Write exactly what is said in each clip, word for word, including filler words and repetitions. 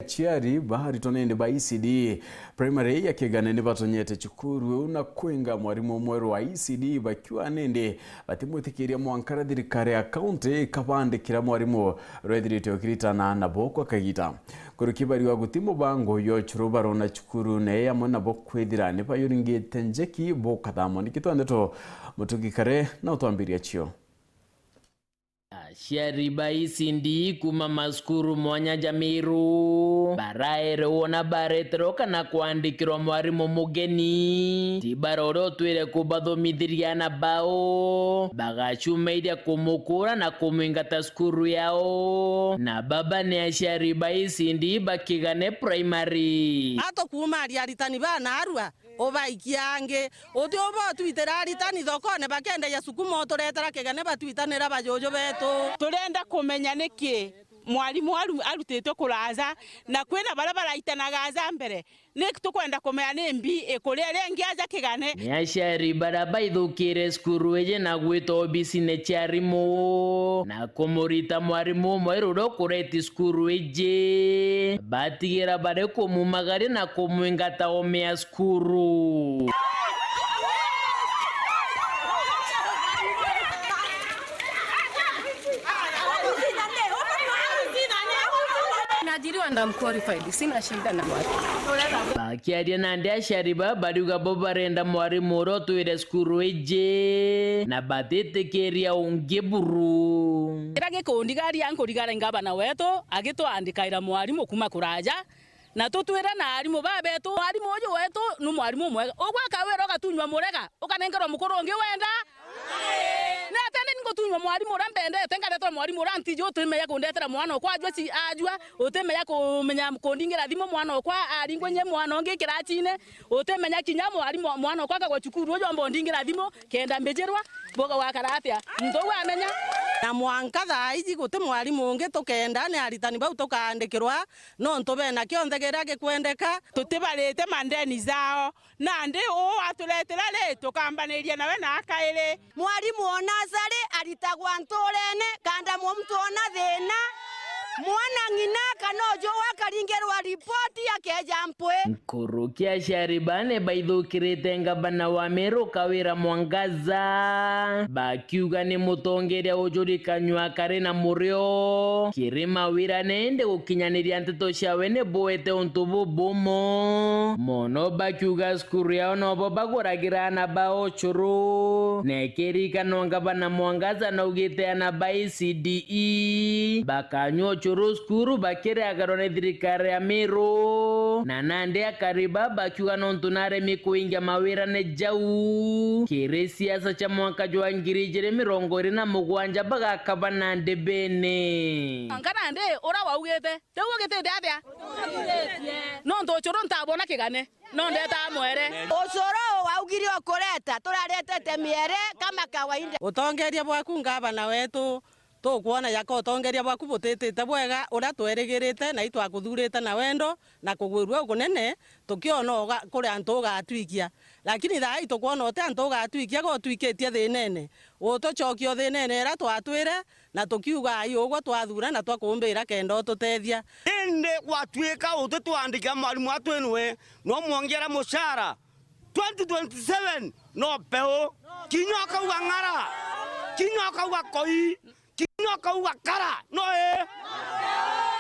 Aciari ba aritwa nindi ba E C D Primary ya Kigane ni batonyete cukuru iu na kwinga mwarimu mweru wa E C D bakiuga nindi batimwitikiria mwankara thirikari ya kaunti ikabandikira mwarimu uria ethirite ukiritana nabo kwa kagita. Kuruki bariuga guti mubango jwa ucuru barona cukuru na ii amwe nabo kwithira ni bayuringite njeki bukathamwa. Nikitwa ndeto Mutugi Kare na utwambiria cio. Aciari ba E C D kuuma macukuru mwanya ja Meru baraerwa na bareterwa kana kwandikirwa mwarimu mugeni, ti bara uria utwire kubathomithiria aana bao, bagacumairia kumukura na kumwingata cukuru yao. Na baba ni aciari ba E C D ba Kigane Primary. Ato kuuma ari aritani ba naarua, ubaikia angi. Uti uba utwitira aritani thokone bakendeja sukuma uturetera Kigane batwitanira bajuju betu. Turenda kumenya niki mwarimu aru-, arutitwe kuraja, na kwina baria baraitanaga aja mbere. Ni tukwenda kumenya ni mbi ikuria iria ingi aja Kigane. Ni aciari baria baithukire cukuru iji na gwita obisine cia arimu na kumurita mwarimu umwe ruria ukureti cukuru iji. Batigira bari kumumagaria na kumwingata oome ya cukuru. Naajiriwa and I'm qualified, sina shida na watu. Bakiaria nandi aciari baa bariuga bo barenda mwarimu uria utwire cukuru iji na batitikiria ungi buru. Kira gikundigaria nkurigara ngavana wetu agitwandikaira mwarimu kuuma kuraja, na tutwire na arimu baa betu. Mwarimu uju wetu ni mwarimu umwega. Ugwe akawira ugatunywa murega, ukanenkerwa mukuru ungi wenda? Ni atia ndi ngutunywa mwarimu uria mbendete, nkaretwa mwarimu uria ntiji, utimenya kundetera mwana okwa ajua ci-, ajua, utimenya kumenya kundingira thimu mwana okwa aringwe nye mwana ungi kiracine, utimenya kinya mwarimu mwana okwa akagwa cukuru uju amba undingira thimu kenda mbijirwa, boga wakara atia? Muntu uu amenya. Na mwanka thaa iji guti mwarimu ungi tukenda, ni aritani bau tukaandikirwa, nontu bena kionthe kiria gikwendeka. Tutibarite mandeni jao, nandi uu aturetera ri, tukambaniria nawe na akairi. Mwarimu o nasari aritagwa nturene, kanda muntu ona thina, mwana ng'ina kana uju akaringirwa ripoti akeja mpwi. Nkuruki aciari bane baithukirite ngavana wa Meru Kawira Mwangaza, bakiuga ni mutongeria ujurikanywa akari na murio kiri mawirane, indi gukinyaniria nteto ciawe ni buete untu bubumo mono, bakiuga cukuru yao nobo baguragira aana bao ucuru. Na ikirikanwa ngavana Mwangaza naugite aana ba E C D E bakanyua ucuru cukuru bakiriagarwa ni thirikari ya Meru, na nandi akari baa bakiuga nontu naremi kuingia mawirane jau kiri siasa cia mwaka jwa ngiri ijiri mirongo iri na mugwanja bagakaba na ndibene. Anga nandi uria waugite, riu ugitite atia? Nontu ucuru ntabona kigane, no ndeta mwere. Ucuru waugire ukureta, turaretete miere kama kawaida. Utongeria bwaku ngavana wetu, tukwona jaka utongeria bwaku butitite bwega uria twerigirite na itwakuthurite na wendo na kugwirua ukunene, tukiona uga-, kuri antu ugatwikia. Lakini thaa ii tukwona uti antu ugatwikia, gutwikitie thinene. Utucokia o thinene iria twatwire, na tukiuga, "Ai, ugwe twathura na twakumbira kenda ututethia." Indi gwatwika utitwandikira mwarimu atwinwe, no mwongera mucara twenty twenty-seven, no peu. Kinya ukauga ng'ara, kinya ukauga koi, kinya ukauga kara, no ii.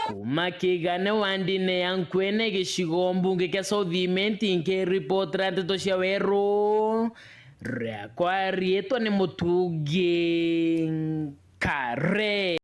Kuma Kigane wandine ya Nkwene gicigo mbunge kia South Imenti, nkiripotera nteto cia weru, riakwa riitwa ni Mutugi Kare.